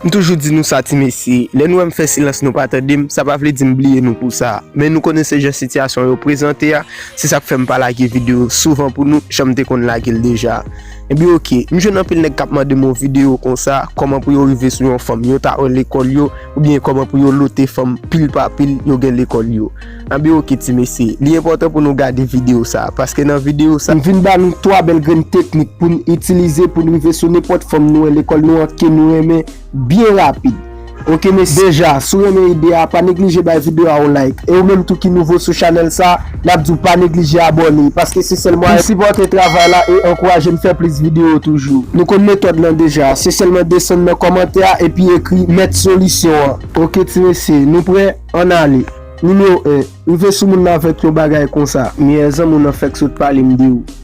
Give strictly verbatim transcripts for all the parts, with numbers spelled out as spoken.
M toujou di nou sa, ti mesye, lè nou wè m fè silans, nou pa tande m, sa pa vle di m bliye nou pou sa. Men nou konnen se jan sitiyasyon yo prezante a, se sa k fè m pa lage videyo souvan pou nou, jan m te konn lage l deja. Ebyen, oke, m jwenn anpil nèg k ap mande m yon videyo konsa, kòman pou yo rive sou yon fanm yo ta wè lekòl yo, oubyen kòman pou yo lote fanm pil pa pil yo gen lekòl yo. Ebyen, oke, ti mesye, li enpòtan pou nou gade videyo sa, paske nan videyo sa, m vin ba nou twa bèl grenn teknik pou n itilize pou n rive sou nenpòt fanm nou wè lekòl nou an ke nou renmen byen rapid. Oke, mesye. Deja, si w renmen ide a, pa neglije bay videyo a yon like. E ou menm tou ki nouvo sou chanèl sa, n ap di w pa neglije abòne, paske se sèl mwayen pou sipòte travay la e ankouraje m fè plis videyo toujou. Nou konn metòd lan deja, se sèlman desann nan kòmantè a epi ekri mèt solisyon an. Oke, ti mesye, nou prè? Ann ale. Nimewo en, rive sou moun nan avèk yon bagay konsa. Meyè zanmi w nan fèk sot pale m de ou.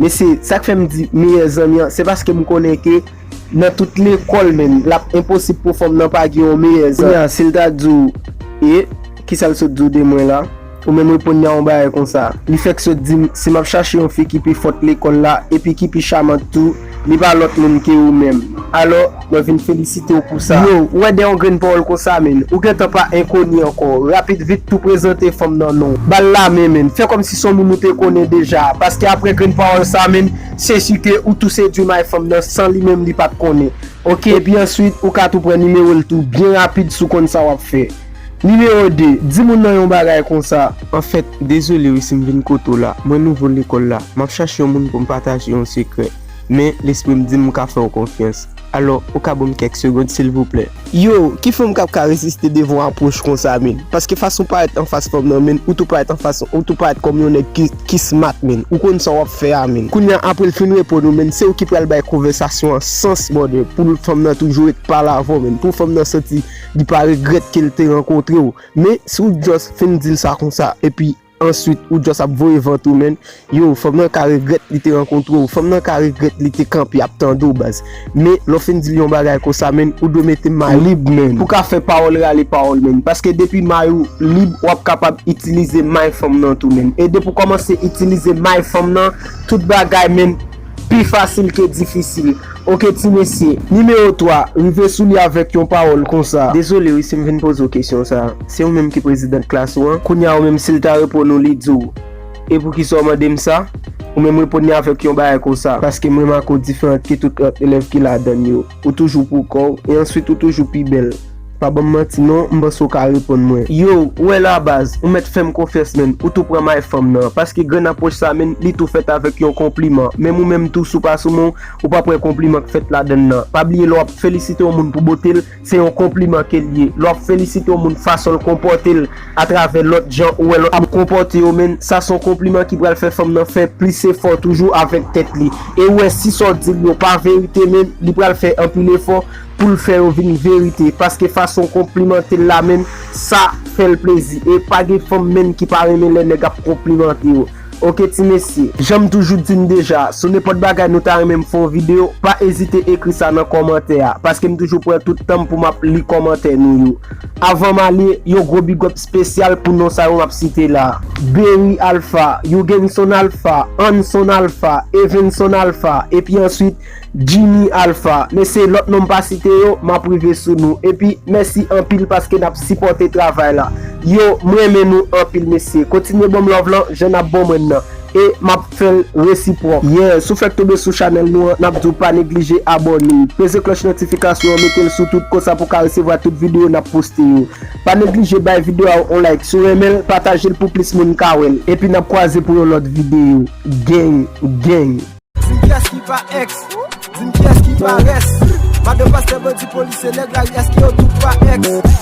Mesye, sa k fè m di meyè zanmi an, se paske m konnen ke nan tout lekòl, menn, l ap enposib pou fanm nan pa gen yon meyè zanmi. Kounye a, si l ta di w, e, kisa l sot di w de mwen la? Ou menm reponn li a yon bagay konsa. Li fèk sot di m, si m ap chache yon fi ki pi fòt lekòl la, epi ki pi chamant tou, li pa lòt moun ke ou menm. Alò, mwen vin felisite w pou sa. Yo, ou wè dèyè yon grenn pawòl konsa, menn, ou gentan pa enkoni ankò. Rapid vit tou prezante fanm nan non w. Ba l lamen, menn. Fè kòmsi se yon moun ou te konnen deja. Paske apre grenn pawòl sa, menn, se si ke ou tou sedui may fanm nan san li menm li pa t konnen. Oke? Epi answit, ou ka tou pran nimewo l tou byen rapid si w konn sa w ap fè. Nimewo de, di moun nan yon bagay konsa. Anfèt, dezole wi si m vin kote w la. Mwen nouvo lekòl la. M ap chache yon moun pou m pataje yon sekrè. Men, lespri m di m m ka fè w konfyans. Alò, ou ka ban m kèk segond, silvouplè? Yo, ki fanm k ap ka reziste devan yon apwòch konsa, menn? Paske fason w parèt anfas fanm nan, menn, ou tou parèt anfas, ou tou parèt kòm yon nèg ki, ki smart, menn. Ou konn sa w ap fè a, menn. Kounye a, apre l fin reponn ou, menn, se ou ki pral bay konvèsasyon an sans, brother, pou fanm nan toujou ret pale avè w, menn. Pou fanm nan santi li pa regrèt ke l te rankontre w. Men, si w just fin di l sa konsa, epi answit, ou just ap voye vant ou, menn. Yo, fanm nan ka regrèt li te rankontre w. Fanm nan ka regrèt li te kanpe ap tande w, baz. Men, lè w fin di l yon bagay konsa, menn, ou dwe mete may lib, menn. Pou ka fè pawòl rale pawòl, menn. Paske depi may ou lib, w ap kapab itilize may fanm nan tou, menn. E depi w kòmanse itilize may fanm nan, tout bagay, menn, pi fasil ke difisil. Oke, ti mesye. Nimewo twa, rive sou li avèk yon pawòl konsa. Dezole wi si m vin poze w kesyon sa. Se ou menm ki prezidant klas ou an. Kounye a ou menm si l ta reponn ou, li di w, e poukisa w mande m sa? Ou menm reponn li avèk yon bagay konsa. Paske m remake w diferan ke tout lòt elèv ki ladan l yo. Ou toujou pou kò w, e answit ou toujou pi bèl. Pa ban m manti non, m panse w ka reponn mwen. Yo, ou wè la baz, ou mèt fè m konfyans menn, ou tou pran may fanm nan. Paske grenn apwòch sa menn, li tou fèt avèk yon konpliman. Menm ou menm tou si w pa sou men w, ou p ap wè konpliman k fèt ladann nan. Pa bliye lè w ap felisite yon moun pou bote l, se yon konpliman ke l ye. Lè w ap felisite yon moun fason l konpòte l atravè lòt jan ou wè lòt ap konpòte yo menn, sa se yon konpliman ki pral fè fanm nan fè plis efò toujou avèk tèt li. E ou wè si sa w di l yo pa verite menn, li pral fè anpil efò pou l fè yo vin verite, paske fason w konplimante l la menm, sa fè l plezi. E pa gen fanm menm ki pa renmen lè nèg ap konplimante yo. Oke ti mesye, jan m toujou di n deja, sou nenpòt bagay nou ta renmen m fè yon videyo, pa ezite ekri sa nan kòmantè a, paske m toujou pran tout tan m pou m ap li kòmantè nou yo. Avan m ale, yon gwo big up espesyal pou non sa yo m ap site la. Berry Alpha, Yougenson Alpha, Anson Alpha, Evenson Alpha, epi answit, Jimmy Alpha. Mesye, lòt non m pa site yo, m ap rive sou nou. Epi, mèsi anpil paske n ap sipòte travay la. Yo, m renmen nou anpil, mesye. Kontinye ban m love lan, jan n ap ban mwen nan. E m ap fè l resipwòk. Yeah, si w fèk tonbe sou chanèl nou an, n ap di w pa neglije abòne. Peze klòch notifikasyon an, mete l sou tout, konsa pou w ka resevwa tout videyo n ap poste yo. Pa neglije bay videyo a yon like. Si w renmen l, pataje l pou plis moun ka wè l. Epi n ap kwaze pou yon lòt videyo. Gang, gang. Di m kiyès ki pa èks. Di m kiyès ki pa rès. Madan pastè, bandi, polisye, nèg lari, èske yo tout pa èks?